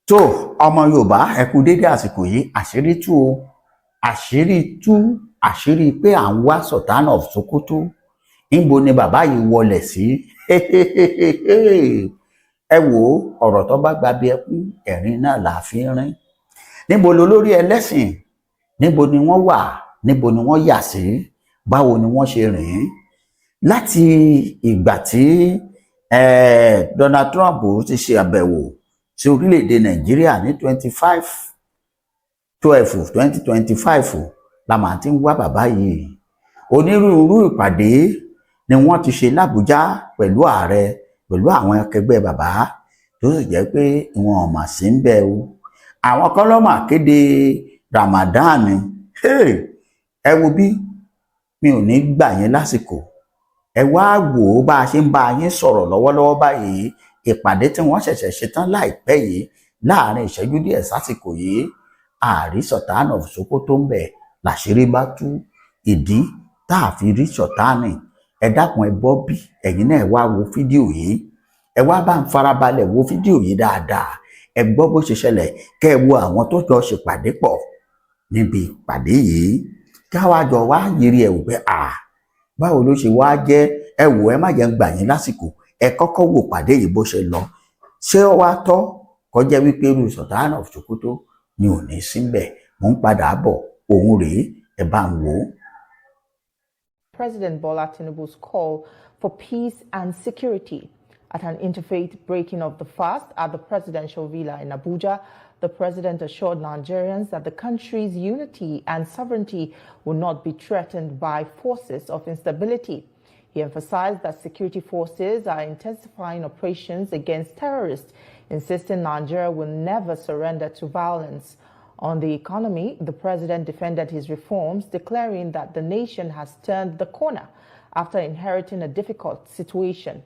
Tó, ọmọ Yorùbá, ẹ kú dédé àsìkò yìí. Àṣírí tú o, àṣírí tú, àṣírí pé à ń wá Sultan of Sokoto. Níbo ni bàbá yìí wọlé sí? Ẹ wò ó, ọ̀rọ̀ tó bá gba bí ẹkún, ẹ̀rín náà là á fi ń rín. Níbo lolórí ẹlẹ́sìn? Níbo ni wọ́n wà? Níbo ni wọ́n yà sí? Báwo ni wọ́n ṣe rìn láti ìgbà tí Donald Trump ti ṣe àbẹ̀wò sí orílẹ̀-èdè Nàìjíríà ní 25/12/2025 la máa ti ń wá bàbá yìí? Onírúurú ìpàdé ni wọ́n ti ṣe l'Àbújá pẹ̀lú ààrẹ, pẹ̀lú àwọn akẹgbẹ́ bàbá, tó sì jẹ́ pé wọn ò mà sí ń bẹ̀ o. Àwọn kan ló máa kéde Ramadan. Ẹ wo bí mi ò ní gbà yín lásìkò. Ẹ wá wò ó, bá a ṣe ń bá yín sọ̀rọ̀ lọ́wọ́lọ́wọ́ báyìí, ìpàdé tí wọ́n ṣẹ̀ṣẹ̀ ṣe tán láìpẹ́ yìí, láàrin ìṣẹ́jú díẹ̀ sásìkò yìí, ààrí Sultan of Sokoto ń bẹ̀. Làṣírí bá tú ìdí tá a fi rí Sultan. Ẹ dákun, ẹ bọ́ bí ẹ̀yin náà wá wo fídíò yìí. Ẹ wá bá ń farabalẹ̀ wo fídíò yìí dáadáa. Ẹ gbọ́ bó ṣe ṣẹlẹ̀, kẹ́ ẹ wo àwọn tó jọ ṣèpàdé pọ̀ níbi ìpàdé yìí, káwá jọ wá yiri ẹ̀ wò pé à báwo ló ṣe wá jẹ́. Ẹ wò, ẹ má jẹ́ ń gbà yín lásìkò. Ẹ kọ́kọ́ wò pàdé yìí bó ṣe lọ. Ṣé ó wá tọ́ kọjá wípé irú Sultan of Sokoto ni ò ní síbẹ̀? Mò ń padà bọ̀. Òun rèé, ẹ bá ń wò ó. President Bola Tinubu's call for peace and security. At an interfaith breaking of the fast at the presidential villa in Abuja, the president assured Nigerians that the country's unity and sovereignty will not be threatened by forces of instability. He emphasized that security forces are intensifying operations against terrorists, insisting Nigeria will never surrender to violence. On the economy, the president defended his reforms, declaring that the nation has turned the corner after inheriting a difficult situation.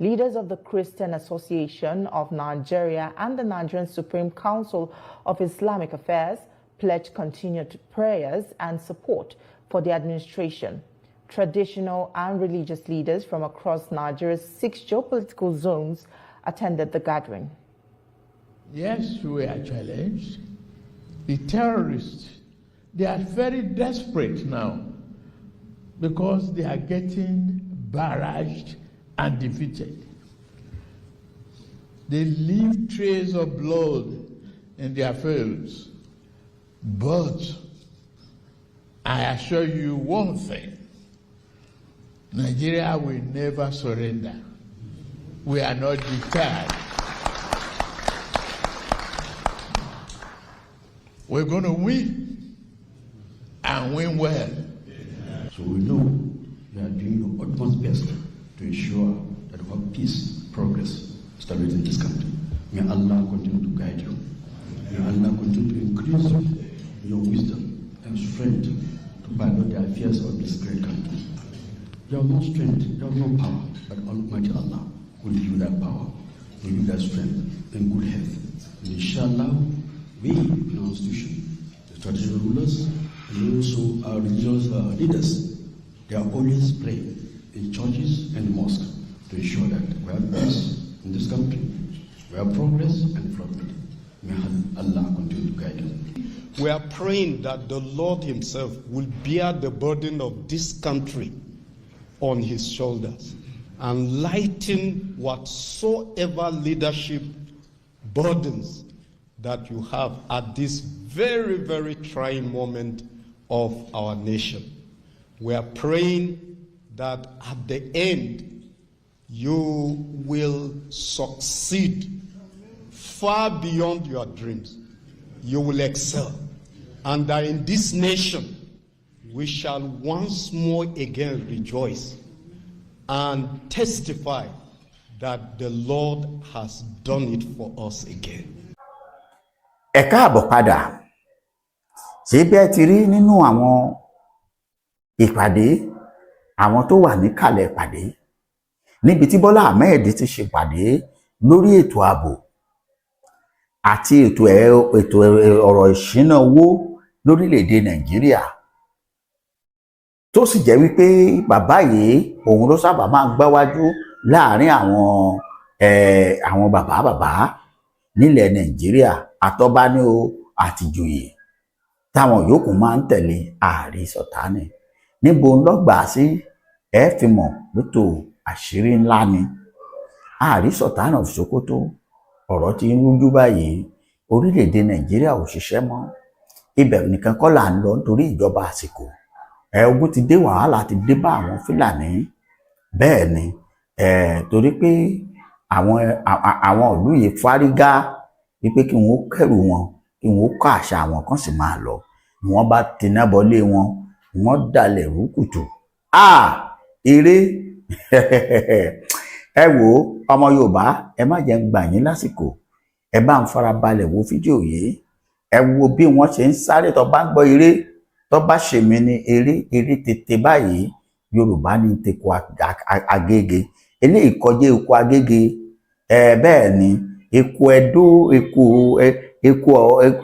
Leaders of the Christian Association of Nigeria and the Nigerian Supreme Council of Islamic Affairs pledged continued prayers and support for the administration. Traditional and religious leaders from across Nigeria's six geopolitical zones attended the gathering. Yes, we are challenged. The terrorists, they are very desperate now because they are getting barraged and defeated. They leave trails of blood in their fields. But I assure you one thing: Nigeria will never surrender. We are not deterred. We're going to win and win well. So we know you are doing your utmost best to ensure that we have peace, progress, stability in this country. May Allah continue to guide you. May Allah continue to increase you, your wisdom and strength to pilot the affairs of this great country. You have no strength, you have no power, but Almighty Allah will give you that power, will give you that strength and good health. And inshallah, we in our institution, the traditional rulers, and also our religious leaders, they are always praying in churches and mosques to ensure that we have peace in this country, we have progress and development. May Allah continue to guide you. We are praying that the Lord Himself will bear the burden of this country on His shoulders and lighten whatsoever leadership burdens that you have at this very, very trying moment of our nation. We are praying that at the end you will succeed far beyond your dreams. You will excel. And that in this nation we shall once more again rejoice and testify that the Lord has done it for us again. Ẹ káàbọ̀ padà. Ṣé bẹ́ẹ̀ ti rí nínú àwọn ìpàdé, àwọn tó wà níkàlẹ̀ ìpàdé níbi tí Bọ́lá Ahmed ti ṣèpàdé lórí ètò ààbò àti ètò ọ̀rọ̀ ìṣúná owó lórílẹ̀‐èdè Nàìjíríà, tó sì jẹ́ wípé bàbá yìí, òun ló sábà máa ń gbáwájú láàrin àwọn bàbá bàbá. Nílẹ̀ Nàìjíríà, àtọba ní o àtìjòyè táwọn yòókù máa ń tẹ̀lé Ààrẹ Sọ̀tánì, níbo lọ́gbàá sí? Ẹ fi mọ̀ pé tó àṣírí ńlá ni Ààrẹ Sultan of Sokoto. Ọ̀rọ̀ ti ń rújú báyìí. Orílẹ̀-èdè Nàìjíríà ò ṣiṣẹ́ mọ́. Ibẹ̀ nìkan kọ́ là ń lọ nítorí ìjọba àsìkò. Ẹ ogun ti dé, wàhálà ti dé bá àwọn Fúlàní. Bẹ́ẹ̀ ni ẹ, torí pé àwọn ìlú yìí fárígá wípé kí wọn ó kẹrù wọn, kí wọn ó kọ àṣà àwọn kan sì máa lọ, ni wọ́n bá tiná bọlé wọn, wọ́n dalẹ̀ rúkùtù. A eré, ẹ wò ó, ọmọ Yorùbá, ẹ má jẹ́ ń gbà yín lásìkò. Ẹ bá ń farabalẹ̀ wo fídíò yìí. Ẹ wo bí wọ́n ṣe ń sáré. Tó bá ń gbọ́ eré, tó bá ṣèmi ní eré, eré tètè báyìí. Yorùbá ní teku Agége, eléyìí kọjá eku Agége. Ẹ bẹ́ẹ̀ ni, eku Ẹdó, eku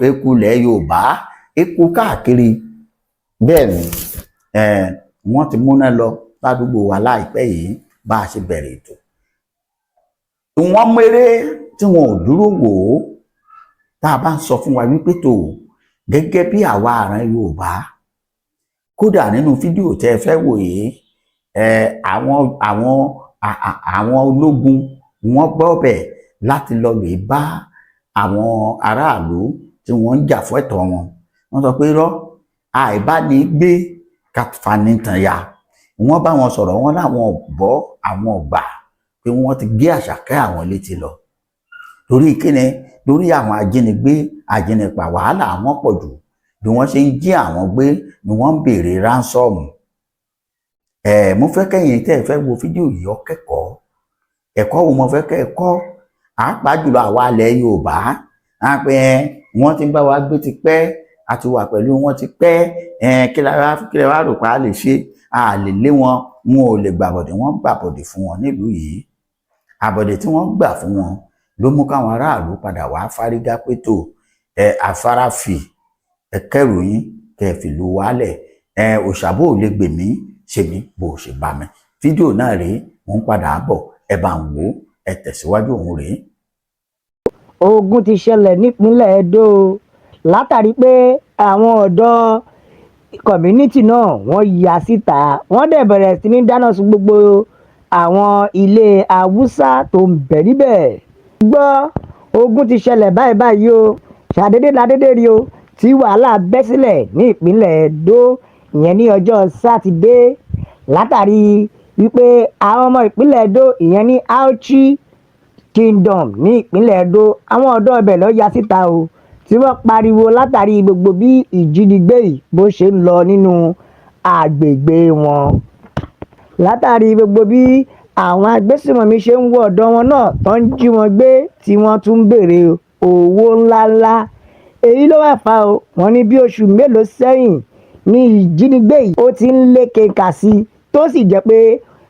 eku ilẹ̀ Yorùbá, eku káàkiri. Bẹ́ẹ̀ ni ẹ, wọ́n ti múná lọ ládùúgbò wa láìpẹ́ yìí. Bá a ṣe bẹ̀rẹ̀ ètò, wọ́n méré tí wọn ò dúró wò ó. Tá a bá ń sọ fún wa wípé tó gẹ́gẹ́ bí àwa àrùn Yorùbá, kódà nínú fídíò tẹ́ ẹ fẹ́ wò yìí, ẹ àwọn ológun, wọ́n gbọ́ bẹ̀ láti lọ lè bá àwọn aráàlú tí wọ́n ń jà fún ẹ̀tọ́ wọn. Wọ́n sọ pé irọ́ àìbáni gbé káfanìtàn ya. Wọ́n bá wọn sọ̀rọ̀, wọn láwọn ò gbọ́, àwọn ò gbà, pé wọ́n ti gé àṣàkẹ́ àwọn létí lọ. Torí kíni? Lórí àwọn ajínigbé, ajínipa, wàhálà àwọn pọ̀ jù. Bí wọ́n ṣe ń jí àwọn gbé ni wọ́n ń béèrè ransom. Ẹ mo fẹ́ kẹ́yìn tẹ́ ẹ fẹ́ wo fídíò yìí, ọ kẹ́kọ̀ọ́. Ẹ̀kọ́ wo mo fẹ́ kẹ́ ẹ kọ́? Àápàá jùlọ àwa ilẹ̀ Yorùbá á pé ẹ wọ́n ti ń bá wa gbé ti pẹ́, a ti wà pẹ̀lú wọn ti pẹ́. Ẹ kí la wá rò pé a lè ṣe? A lè lé wọn, wọn ò lè gbàbọ̀dè. Wọ́n gbàbọ̀dè fún wọn nílùú yìí. Àbọ̀dè tí wọ́n gbà fún wọn ló mú káwọn aráàlú padà wá fárígá pé tó ẹ afárafì, ẹ kẹrù yín, kẹ ẹ fìlú wálẹ̀. Ẹ òṣàbò ò lè gbè mí, ṣe mí bó o ṣe bá mi. Fídíò náà rèé, mò ń padà bọ̀. Ẹ bá ń wò ó, ẹ tẹ̀síwájú, òun rèé. Ogun ti ṣẹlẹ̀ nípínlẹ̀ Edo látàrí pé àwọn ọ̀dọ́ community náà, wọ́n ya síta, wọ́n dẹ̀ bẹ̀rẹ̀ sí ní dáná sun gbogbo àwọn ilé Haúsá tó ń bẹ níbẹ̀. Gbọ́, ogun ti ṣẹlẹ̀ báyìí báyìí o. Ṣàdédé ládédé rí o tí wàhálà bẹ́ sílẹ̀ ní ìpínlẹ̀ Edo, ìyẹn ní ọjọ́ Sátidé, látàrí wípé àwọn ọmọ ìpínlẹ̀ Edo, ìyẹn ní Auchi Kingdom ní ìpínlẹ̀ Edo, àwọn ọ̀dọ́ ibẹ̀ ló ya síta o, tí wọ́n pariwo látàrí gbogbo bí ìjínigbé yìí bó ṣe ń lọ nínú àgbègbè wọn, látàrí gbogbo bí àwọn agbésùmọ̀mí ṣe ń wọ ọ̀dọ̀ wọn náà, tó ń jí wọn gbé, tí wọ́n tún ń béèrè owó ńláńlá. Èyí ló wà fà o. Wọ́n ní bí oṣù mélòó sẹ́yìn ní ìjínigbé yìí ó ti ń lékenkà sí i, tó sì jẹ́ pé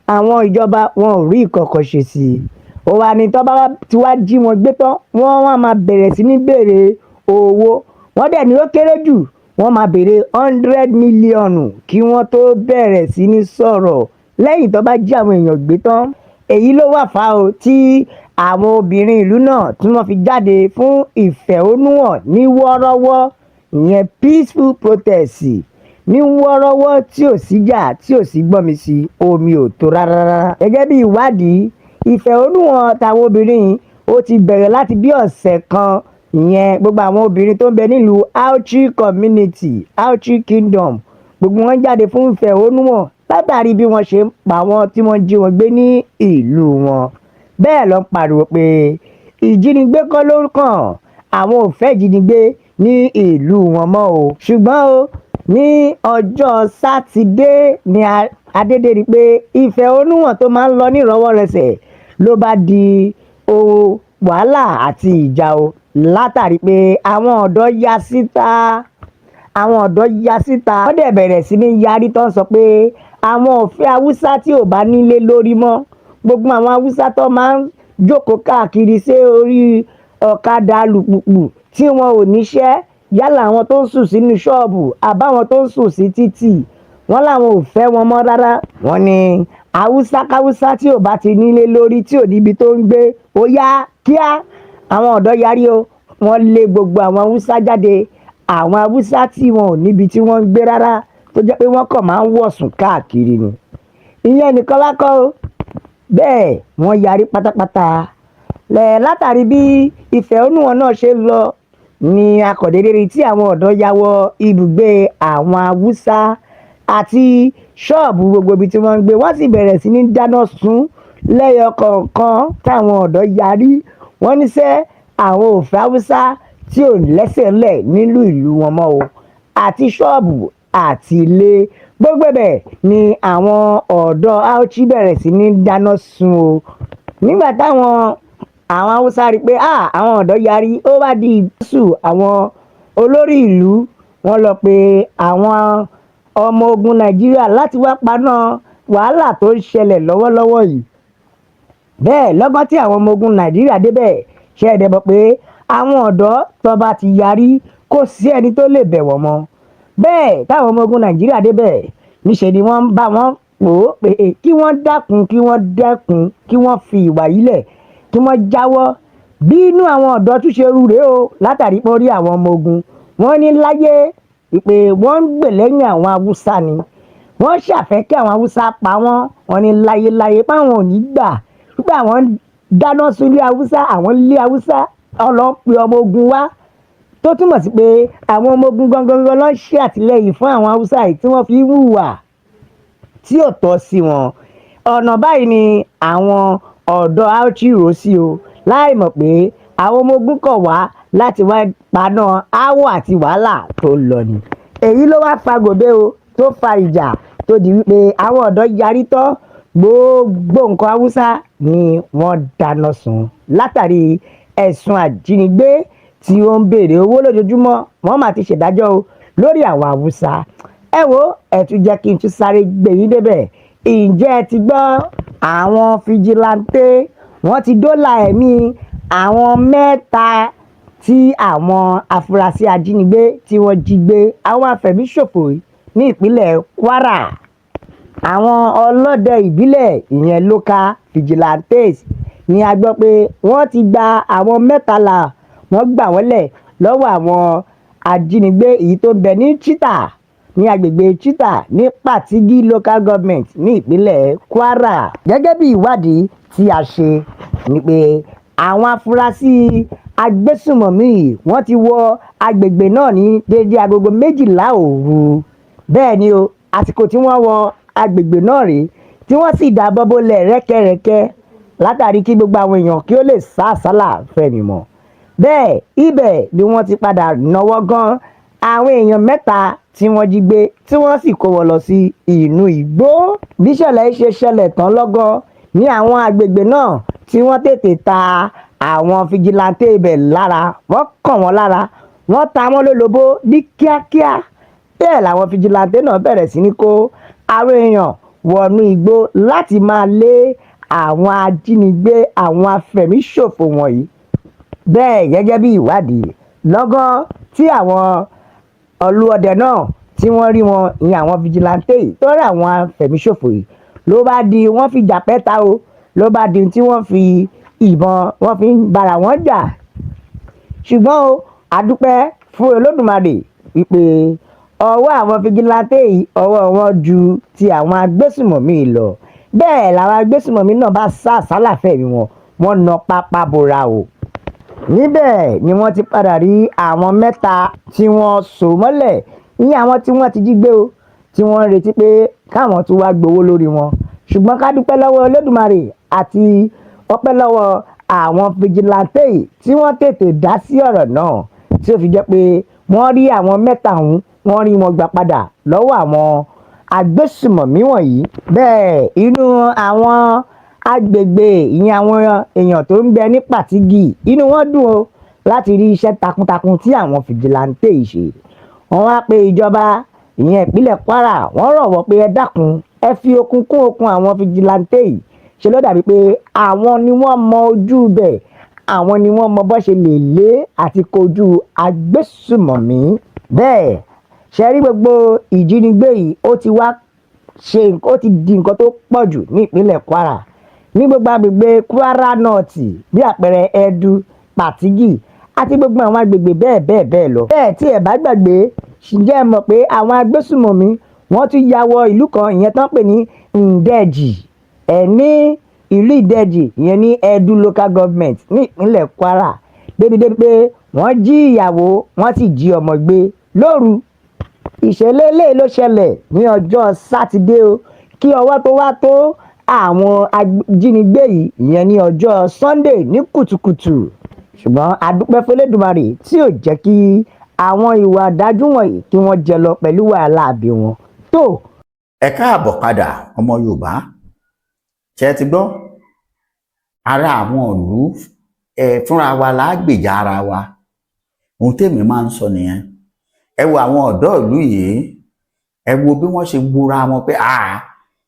àwọn ìjọba wọn ò rí ìkọ̀kọ̀ ṣe sí i. Ó wà ní tọ́ bá ti wá jí wọn gbé tán, wọ́n wá máa bẹ̀rẹ̀ sí ní béèrè owó. Wọ́n dẹ̀ ní ó kéré jù, wọ́n máa béèrè 100 million kí wọ́n tó bẹ̀rẹ̀ sí ní sọ̀rọ̀ lẹ́yìn tó bá jí àwọn èèyàn gbé tán. Èyí ló wà fà o tí àwọn obìnrin ìlú náà tí wọ́n fi jáde fún ìfẹ̀hónúhàn ní wọ́ọ́rọ́wọ́, ìyẹn peaceful protest ní wọ́ọ́rọ́wọ́, tí ò síjà, tí ò sí gbọ́nmi sí omi ò tó rárá. Gẹ́gẹ́ bí ìwádìí, ìfẹ̀hónúhàn táwọn obìnrin yìí ó ti bẹ̀rẹ̀ láti bí ọ̀sẹ̀ kan, ìyẹn gbogbo àwọn obìnrin tó ń bẹ nílùú Auchi community, Auchi Kingdom, gbogbo wọn jáde fún ìfẹ̀hónúhàn látàrí bí wọ́n ṣe ń pa wọ́n, tí wọ́n jí wọn gbé ní ìlú wọn. Bẹ́ẹ̀ ló ń pariwo pé ìjínigbé kọ́ ló kàn, àwọn ò fẹ́ ìjínigbé ní ìlú wọn mọ́ o. Ṣùgbọ́n o, ní ọjọ́ Sátidé ní adédè rí pé ìfẹ̀hónúhàn tó máa ń lọ nírọ̀wọ́rọsẹ̀ ló bá di ohun wàhálà àti ìjà o, látàrí pé àwọn ọ̀dọ́ ya síta, àwọn ọ̀dọ́ ya síta, wọ́n dẹ̀ bẹ̀rẹ̀ sí ní yarí, tó ń sọ pé àwọn ò fẹ́ Haúsá tí ò bá nílé lórí mọ́. Gbogbo àwọn Haúsá tó máa ń jókòó káàkiri sí orí ọ̀kadà alùpùpù tí wọn ò níṣẹ́, yálà àwọn tó ń sùn sínú ṣọ́ọ̀bù àbáwọn tó ń sùn sí títì, wọ́n làwọn ò fẹ́ wọn mọ́ rárá. Wọ́n ní Haúsá káwúsá tí ò bá ti nílé lórí, tí ò níbi tó ń gbé, ó yá kíá. Àwọn ọ̀dọ́ yarí o, wọ́n lé gbogbo àwọn Haúsá jáde, àwọn Haúsá tí wọn ò níbi tí wọ́n ń gbé rárá, tó jẹ́ pé wọ́n kàn máa ń wọ̀sùn káàkiri ni. Ìyẹn nìkan wá kọ́ o, bẹ́ẹ̀ wọ́n yarí pátápátá lẹ̀. Látàrí bí ìfẹ̀hónúhàn náà ṣe ń lọ ní akọ̀dédé rí tí àwọn ọ̀dọ́ ya wọ ibùgbé àwọn Haúsá àti ṣọ́ọ̀bù gbogbo ibi tí wọ́n ń gbé, wọ́n sì bẹ̀rẹ̀ sí ní dáná sun lẹ́yọ kọ̀ọ̀kan. Táwọn ọ̀dọ́ yarí, wọ́n níṣẹ́ àwọn ò fẹ́ Haúsá tí ò lẹ́sẹ̀ ńlẹ̀ nílùú ìlú wọn mọ́ o. Àti ṣọ́ọ̀bù àti ilé, gbogbo ẹ̀bẹ̀ ni àwọn ọ̀dọ́ Auchi bẹ̀rẹ̀ sí ní dáná sun o. Nígbà táwọn àwọn Haúsá rí i pé àwọn ọ̀dọ́ yarí, ó bá di ìgbésù àwọn olórí ìlú, wọn lọ pé àwọn ọmọ ogun Nàìjíríà láti wá paná wàhálà tó ń ṣẹlẹ̀ lọ́wọ́lọ́wọ́ yìí. Bẹ́ẹ̀ lọ́gán tí àwọn ọmọ ogun Nàìjíríà débẹ̀, ṣe é dẹ́bọ̀ pé àwọn ọ̀dọ́ tó bá ti yarí, kò sí ẹni tó lè bẹ̀ wọ́n mọ́. Bẹ́ẹ̀ táwọn ọmọ ogun Nàìjíríà débẹ̀, níṣẹ́ ni wọ́n ń bá wọn pò ó pé kí wọ́n dákun, kí wọ́n dẹ́kun, kí wọ́n fi ìwà yìí lẹ̀, kí wọ́n jáwọ́. Bí inú àwọn ọ̀dọ́ tún ṣe rú rèé o, látàrí pé ó rí àwọn ọmọ ogun, wọ́n ní láyé wípé wọ́n ń gbè lẹ́yìn àwọn Haúsá ni, wọ́n ṣàfẹ́ kí àwọn Haúsá pa wọ́n. Wọ́n ní láyéláyé páwọn ò ní gbà wípé àwọn ń dáná sun ilé Haúsá, àwọn ilé Haúsá ọlọ́pẹ́ ọmọ ogun wá, tó túmọ̀ sí pé àwọn ọmọ ogun gangan ló ń ṣe àtìlẹ́yìn fún àwọn Haúsá yìí tí wọ́n fi ń hùwà tí ò tọ́ sí wọn. Ọ̀nà báyìí ni àwọn ọ̀dọ́ Auchi rò sí o, láì mọ̀ pé àwọn ọmọ ogun kọ̀ wá láti wá paná aáwọ̀ àti wàhálà tó ń lọ ni. Èyí ló wá fa gòbé o, tó fa ìjà, tó di wípé àwọn ọ̀dọ́ yarí tán, gbogbo nǹkan Haúsá ni wọ́n dáná sun látàrí ẹ̀sùn àjínigbé tí ó ń béèrè owó lójoojúmọ́. Wọ́n máa ti ṣèdájọ́ o lórí àwọn Haúsá. Ẹ wo, ẹ tún jẹ́ kí n tún sáré gbé yín débẹ̀. Ǹjẹ́ ẹ ti gbọ́, àwọn fijilantè wọ́n ti dóòlà ẹ̀mí àwọn mẹ́ta tí àwọn afurasí ajínigbé tí wọ́n jí gbé, àwọn afẹ̀míṣòfò ní ìpínlẹ̀ Kwara? Àwọn ọlọ́dẹ ìbílẹ̀, ìyẹn local vigilantes, ni a gbọ́ pé wọ́n ti gba àwọn mẹ́ta là, wọ́n gbà wọ́n lẹ̀ lọ́wọ́ àwọn ajínigbé èyí tó ń bẹ ní Chita, ní agbègbè Chita ní Patigi Local Government ní ìpínlẹ̀ Kwara. Gẹ́gẹ́ bí ìwádìí tí a ṣe ni pé àwọn afurasí agbésùmọ̀mí yìí, wọ́n ti wọ agbègbè náà ní déédéé agogo 12 òru. Bẹ́ẹ̀ ni o, àsìkò tí wọ́n wọ agbègbè náà rèé, tí wọ́n sì dábọ́ bolẹ̀ rẹ́kẹrẹ́kẹ́ látàrí kí gbogbo àwọn èèyàn kí ó lè sá àsálà fẹ̀mí mọ́. Bẹ́ẹ̀ ibẹ̀ ni wọ́n ti padà náwó gan àwọn èèyàn mẹ́ta tí wọ́n jí gbé, tí wọ́n sì kó wọn lọ sí inú igbó. Bí ìṣẹ̀lẹ̀ yìí ṣe ṣẹlẹ̀ tán lọ́gán ní àwọn agbègbè náà tí wọ́n tètè ta àwọn fijilantè ibẹ̀ lára, wọ́n kàn wọ́n lára, wọ́n ta wọ́n lólobó ní kíákíá. Bẹ́ẹ̀ làwọn fijilantè náà bẹ̀rẹ̀ sí ní kó àwọn èèyàn wọnú igbó láti máa lé àwọn ajínigbé, àwọn afẹ̀míṣòfò wọ̀nyí. Bẹ́ẹ̀ gẹ́gẹ́ bí ìwádìí, lọ́gán tí àwọn ọlọ́dẹ náà tí wọ́n rí wọn, ìyẹn àwọn fijilantè yìí tó rí àwọn afẹ̀míṣòfò yìí, ló bá di wọ́n fi jà pẹ́ta o, ló bá di tí wọ́n fi ìbọn, wọ́n fi ń bára wọn jà. Ṣùgbọ́n o, àdúpẹ́ fún Olódùmarè wípé ọwọ́ àwọn fijilantè yìí, ọwọ́ wọn ju ti àwọn agbésùmọ̀mí lọ. Bẹ́ẹ̀ làwọn agbésùmọ̀mí náà bá sá àsálà fẹ̀mí wọn, wọ́n na pápá bora o. Níbẹ̀ ni wọ́n ti padà rí àwọn mẹ́ta tí wọ́n so mọ́lẹ̀ ní, àwọn tí wọ́n ti jí gbé o, tí wọ́n ń retí pé káwọn tún wá gbowó lórí wọn. Ṣùgbọ́n ká dúpẹ́ lọ́wọ́ Olódùmarè àti ọpẹ́ lọ́wọ́ àwọn fijilantè tí wọ́n tètè dá sí ọ̀rọ̀ náà, tí ó fi jẹ́ pé wọ́n rí àwọn mẹ́ta ọ̀hún, wọ́n rí wọn gbà padà lọ́wọ́ àwọn agbésùmọ̀mí wọ̀nyí. Bẹ́ẹ̀ inú àwọn agbègbè, ìyẹn àwọn èèyàn tó ń bẹ ní Pàtígì, inú wọn dùn o láti rí iṣẹ́ takuntakun tí àwọn fijilantè yìí ṣe. Wọ́n wá pe ìjọba, ìyẹn ìpínlẹ̀ Kwara, wọ́n rọ̀ wọ́n pé ẹ dákun, ẹ fi okun kún okun àwọn fijilantè yìí. Ṣe ló dàbí pé àwọn ni wọ́n mọ ojú bẹ̀, àwọn ni wọ́n mọ bó ṣe lè lé àti kojú agbésùmọ̀mí. Bẹ́ẹ̀ ṣe rí, gbogbo ìjínigbé yìí, ó ti wá ṣe, ó ti di nǹkan tó pọ̀ jù ní ìpínlẹ̀ Kwara, ní gbogbo agbègbè Kwara North, bí àpẹẹrẹ Ẹdu. Pàtígì àti gbogbo àwọn agbègbè bẹ́ẹ̀ bẹ́ẹ̀ bẹ́ẹ̀ lọ. Bẹ́ẹ̀ tí ẹ bá gbàgbé, ǹjẹ́ ẹ mọ̀ pé àwọn agbésùmọ̀mí wọ́n tún ya wọ ìlú kan, ìyẹn tán pè ní Ndẹ́jì ẹ̀, ní ìlú Ìdẹ́jì, ìyẹn ní Edu Local Government ní ìpínlẹ̀ Kwara, débi pé wọ́n jí ìyàwó, wọ́n sì jí ọmọ gbé lóru. Ìṣẹ̀lẹ̀ eléyìí ló ṣẹlẹ̀ ní ọjọ́ Sátidé o, kí ọwọ́ tó wá tó àwọn ajínigbé yìí, ìyẹn ní ọjọ́ Sunday ní kùtùkùtù. Ṣùgbọ́n a dúpẹ́ f'Ẹlẹ́dùmarè tí ò jẹ́ kí àwọn ìwà àdájú wọ̀nyí kí wọ́n jẹ lọ pẹ̀lú wàhálà àbí wọn tó. Ẹ káàbọ̀ padà, ọmọ Yorùbá. Ṣe ti gbọ́ ara àwọn ìlú ẹ fúnra wa la gbèjà ara wa. Ohun tèmi máa ń sọ nìyẹn. Ẹ wo àwọn ọ̀dọ́ ìlú yìí, ẹ wo bí wọ́n ṣe gbúra wọn pé àá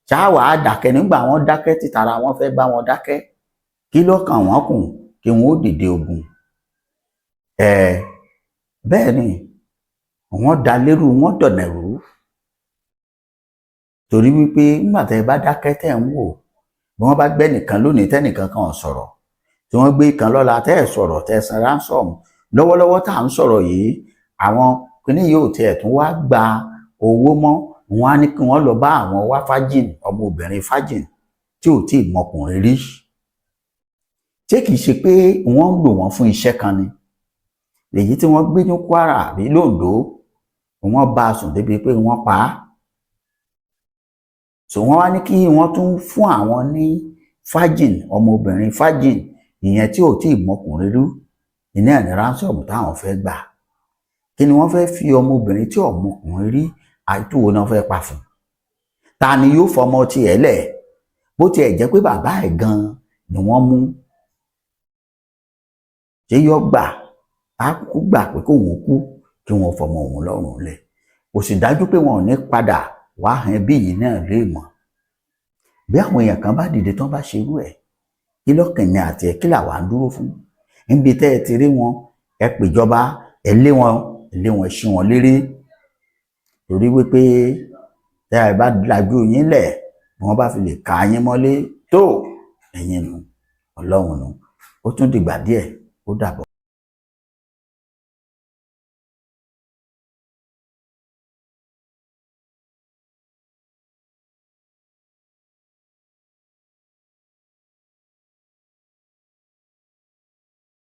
ṣáà á dákẹ́. Nígbà wọ́n dákẹ́, títara wọn fẹ́ bá wọn dákẹ́, kí ló kàn wọ́n kùn kí wọ́n ó dìde ogun? Ẹ bẹ́ẹ̀ ni wọ́n da lérú, wọ́n dọ̀nà rú, torí wípé nígbà tẹ́ ẹ bá dákẹ́, tẹ́ ẹ ń wò bí wọ́n bá gbẹ́ nìkan lónìí, tẹ́nìkan kan ò sọ̀rọ̀, tí wọ́n gbé kan lọ́la, tẹ́ ẹ sọ̀rọ̀, tẹ́ ẹ san ransom. Lọ́wọ́lọ́wọ́ tá à ń sọ̀rọ̀ yìí, àwọn kìnìún yóò tiẹ̀ tún wá gba owó mọ́. Wọn á ní kí wọ́n lọ bá àwọn wá virgin, ọmọbìnrin virgin tí ò tí ì mọkùnrin rí. Ṣé kìí ṣe pé wọ́n ń lò wọ́n fún iṣẹ́ kan ni? Èyí tí wọ́n gbé ní Kwara àbí l'Oǹdó, wọ́n bá a sùn débi pé wọ́n pa á. So wọ́n wá ní kí wọ́n tún fún àwọn ní virgin, ọmọbìnrin virgin, ìyẹn tí ò tí ì mọkùnrin rí, iná ní ransom táwọn fẹ́ gbà. Kí ni wọ́n fẹ́ fi ọmọbìnrin tí ò mọkùnrin rí àìtúwò náà fẹ́ pa fún? Ta ni yóò fọmọ tiẹ̀ lẹ̀, bó tiẹ̀ jẹ́ pé bàbá ẹ̀ gan ni wọ́n mú? Ṣé yọ gbà á kúkú gbà pé kóun kú kí wọ́n fọmọ òun lọ́rùn lẹ̀? Kò sì dájú pé wọn ò ní padà wá hàn bí yìí náà lè mọ̀. Bí àwọn èèyàn kan bá dìde tán, bá ṣerú ẹ̀, kí lọ́kàn mi àti ẹ̀, kí làwa ń dúró fún? Níbi tẹ́ ẹ ti rí wọn, ẹ pèjọba, ẹ lé wọn, ẹ lé wọn, ṣí wọn léré, torí wípé tẹ́ ẹ bá lajú yín lẹ̀, bí wọ́n bá fi lè ka yín mọ́lé tó, ẹ̀yin nu, Ọlọ́run nu. Ó tún dìgbà díẹ̀, ó dàbọ̀.